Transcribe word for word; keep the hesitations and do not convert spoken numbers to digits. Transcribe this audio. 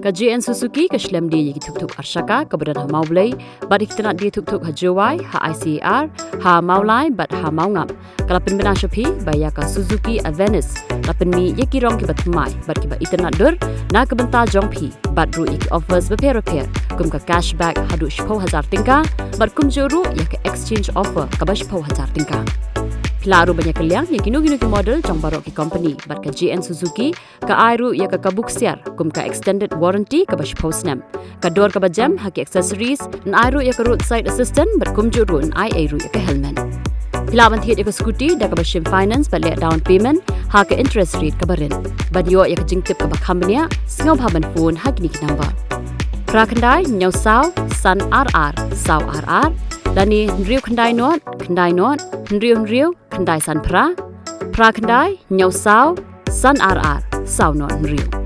Ka J N Suzuki ka shlem die ïa ki thuk thuk arshaka kaba don ha Mawblei bad ïa ki tnat die thuk thuk ha Jowai, ha I C A R, ha Mawlai bad ha Mawngap. Ka la pynbna sha phi ba ïa ka Suzuki Avenis la pynmih ïa ki rong kiba thymmai bad kiba itynnad dur na ka bynta jong phi, bad ruh ïa ki offers bapher bapher kum ka cashback haduh shiphew hajar tyngka bad kumjuh ruh ïa ka exchange offer kaba shiphew hajar tyngka. Phi lah ruh ban ïakylliang ïa kino kino ki model jong baroh ki company, bad ka J N Suzuki ka ai ruh ïa ka kabu ksiar kum ka extended warranty kaba shiphew snem. Ka dor kaba jem ha ki accessories, yn ai ruh ïa ka roadside assistant bad kumjuh ruh yn ai ei ruh ïa ka helmet. Phi lah ban thied ïa ka scooty da kaba shim finance bad leh down payment ha ka interest rate kaba rit. Ban ïoh ïa ka jingtip kaba kham bniah, sngewbha ban phone ha kine ki number: phra khyndai hynñiew saw san ar ar saw ar ar, lane hynriew khyndai nought khyndai nought hynriew hynriew khyndai san phra, phra khyndai hynñiew saw san ar ar saw nought hynriew.